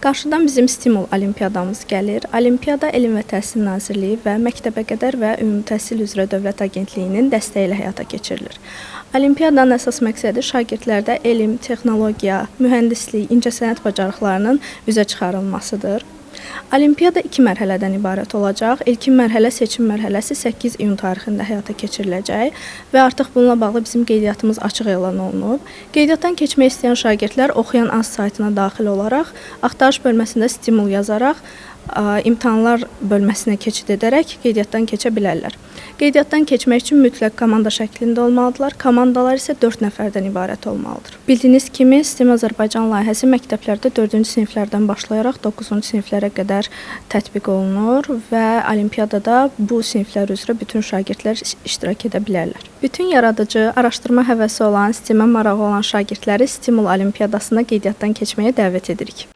Qarşıdan bizim Stimul Olimpiyadamız gəlir. Olimpiyada Elm və Təhsil Nazirliyi və Məktəbəqədər və Ümumi Təhsil üzrə Dövlət Agentliyinin dəstəyi ilə həyata keçirilir. Olimpiyadanın əsas məqsədi şagirdlərdə elm, texnologiya, mühəndislik, incəsənət bacarıqlarının üzə çıxarılmasıdır. Olimpiyada iki mərhələdən ibarət olacaq. İlkin mərhələ seçim mərhələsi 8 iyun tarixində həyata keçiriləcək və artıq bununla bağlı bizim qeydiyyatımız açıq elan olunub. Qeydiyyatdan keçmək istəyən şagirdlər Oxuyan Az saytına daxil olaraq axtarış bölməsində stimul yazaraq imtahanlar bölməsinə keçid edərək qeydiyyatdan keçə bilərlər. Qeydiyyatdan keçmək üçün mütləq komanda şəklində olmalıdırlar. Komandalar isə 4 nəfərdən ibarət olmalıdır. Bildiyiniz kimi STEM Azərbaycan layihəsi məktəblərdə 4-cü siniflərdən başlayaraq 9-cu siniflərə qədər tətbiq olunur və olimpiyadada bu siniflər üzrə bütün şagirdlər iştirak edə bilərlər. Bütün yaradıcı, araşdırma həvəsi olan, STEM-ə marağı olan şagirdləri Stimul Olimpiyadasına qeydiyyatdan keçməyə dəvət edirik.